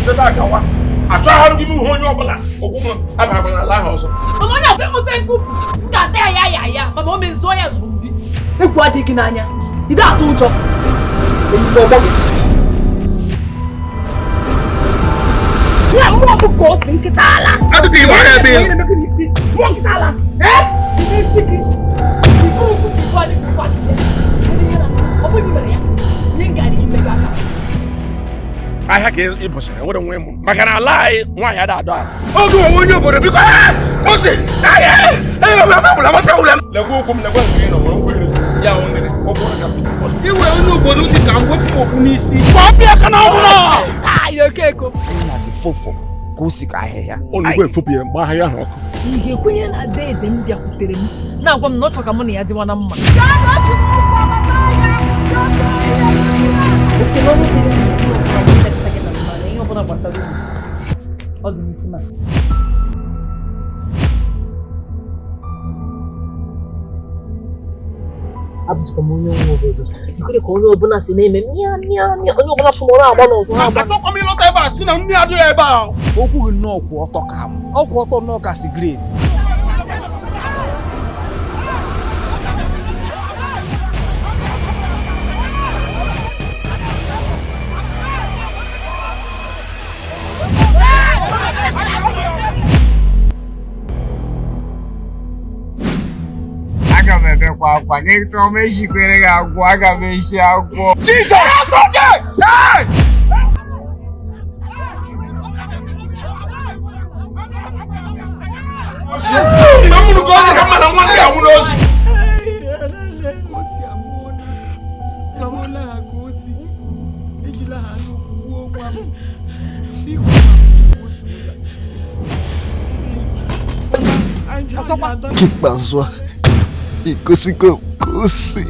Ebe a gawa achọghị m ihu onye ọbụla ụkwụ m abara n'ala ahụ ọzọ. Onye ọzọ mụta nkụ m ga-ata ya ya ya mama o mezuo ya zụrụ mbi. Egwu adịghị n'anya, ị atụ ụjọ eyikwa ọgbọ gị. Ya mmụọ bụ ka o si nkịta ala. Adịghị iwe aka ebe mmụọ nkịta ala. Ee, chi gị. Ọ bụghị mere ya. Ihe m gara ime gị aka. Ahịa ka ị bụsịrị nwere nwe mụ maka na ala anyị nwaanyị ada adọ ala. Oge onwe onye obodo biko kwụsị. Lekwa ụkwụ m lekwa nke ị nọ nwere nkwụ iri ya wụ ndịrị ụkwụ aka iwe onye obodo dị ka m wepụ okpu n'isi. Kpọọ aka na ọhụrụ. Fofo ka o si ka ahịhịa. Ụnụ igwe efopụ ya mgbe ahịhịa ahụ ọkụ. Ị ga-ekwenye na dede m bịakwutere m na-agwa m na ọ chọrọ ka mụ na ya dịwa na mma. Ihe ọbụla gbasara ugbo ọ dị n'isi ma abụzikwa m onye nwe obodo ikwere ka onye ọbụla si na-eme mịa mịa mịa onye ọbụla fụrụ agba n'ọzọ ha agba. Achọkwa m ịlọta ebe a si na nri adịghị ebe a. Okwu gị nnọọ kwụ ọtọ ka m. Ọ kwụ ọtọ nnọọ ka sigaret. Aga m ebekwa akwa nye chọọ m eshikwere gị agwọ, aga m eshi agwọ. Jizọs! Mgbe m mụrụ ka onye ka mma na nwa ndị anwụ n'ozi. Ikpeazụ a, igosigo m ka o si.